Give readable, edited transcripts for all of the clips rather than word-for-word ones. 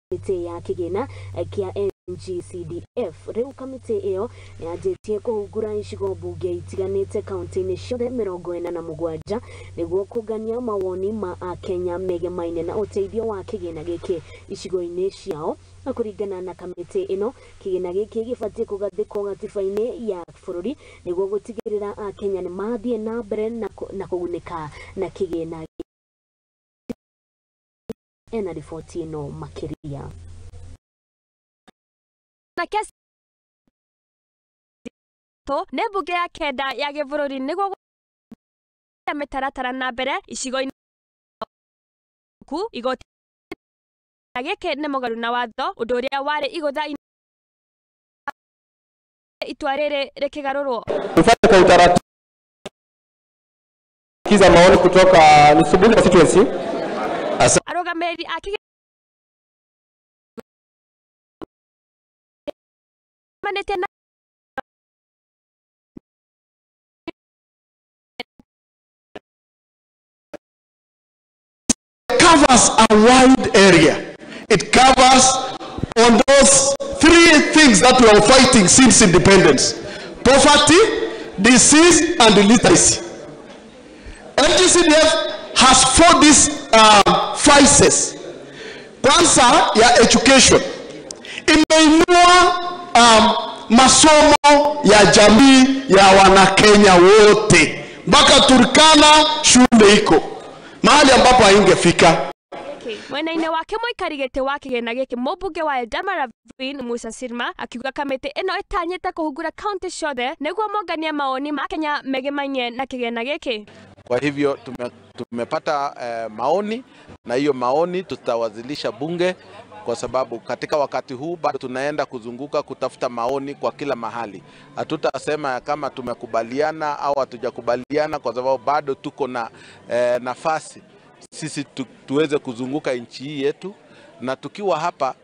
Kamĩtĩ ya kĩgĩna kĩa NGCDF. Rĩu kamĩtĩ ĩyo nĩyanjĩtie kũhungura icigo mbunge itiganĩte kaunti-inĩ ciothe 47 nĩguo kũngania mawoni ma akenya megemaine na ũteithio wa kĩgĩna gĩkĩ icigo-inĩ ciao. Na kũringana na kamĩtĩ ĩno, kĩgĩna gĩkĩ gĩbatiĩ kũgathĩkwo gatiba-inĩ ya bũrũri nĩguo gũtigĩrĩra akenya nĩ mathiĩ na mbere na kũgunĩka na kĩgĩna. Ena riboti ĩno makĩria. Na kesi nĩ mbunge ya kenda ya gĩbũrũri nĩguo mĩtaratara na mbere icigo-inĩ igoti gĩkĩ nĩ mũgarũ na watho ũndũ ũrĩa warĩ igũtha itua rĩrĩ rĩkĩgarũrwo. Tufanye kwa utaratibu kiza maoni kutoka Nisubuni constituency. Arũgamĩrĩri a manĩtie na covers a wide area. It covers on those three things that we are fighting since independence: poverty, disease, and illiteracy. NGCDF has four these vices. Kwanza ya education, imeinua masomo ya jamii ya wanakenya wote mpaka Turkana shule iko mahali ambapo haingefika. Mwena-inĩ wake mũikari gĩtĩ wa kĩgĩna gĩkĩ mũmbunge wa Eldama Ravine Musa Sirma akiuga kamĩtĩ ĩno ĩtanyĩte kũhungura kaunti ciothe nĩguo monganie maoni ma Kenya megemainie na kĩgĩna gĩkĩ. Kwa hivyo tumepata maoni, na hiyo maoni tutawasilisha bunge, kwa sababu katika wakati huu bado tunaenda kuzunguka kutafuta maoni kwa kila mahali. Hatutasema kama tumekubaliana au hatujakubaliana, kwa sababu bado tuko na nafasi sisi tuweze kuzunguka nchi hii yetu, na tukiwa hapa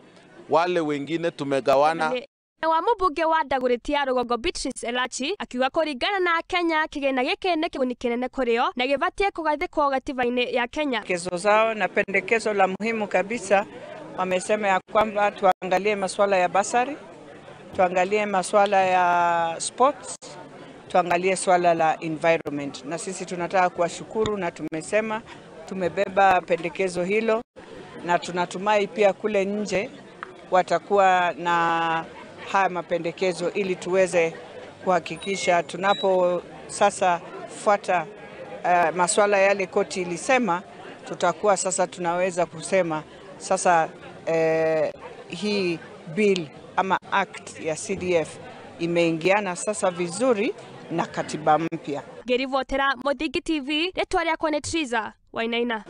wale wengine tumegawana. Wa mũmbunge wa Dagoretti ya Rũgongo Beatrice Elachi akiuga kũringana na Kenya kĩgĩna gĩkĩ nĩ kĩguni kĩnene kũrĩ o na gĩbatiĩ kũgathĩkwo gatiba-inĩ ya Kenya. Pendekezo zao na pendekezo la muhimu kabisa, wamesema ya kwamba tuangalie masuala ya basari, tuangalie masuala ya sports, tuangalie swala la environment. Na sisi tunataka kuwashukuru na tumesema tumebeba pendekezo hilo, na tunatumai pia kule nje watakuwa na haya mapendekezo ili tuweze kuhakikisha tunapo sasa fuata masuala yale koti ilisema, tutakuwa sasa tunaweza kusema sasa hii bill ama act ya CDF imeingiana sasa vizuri na katiba mpya. Ngĩribotera Mũthingi TV, rĩtwa rĩakwa nĩ Triza Wainaina.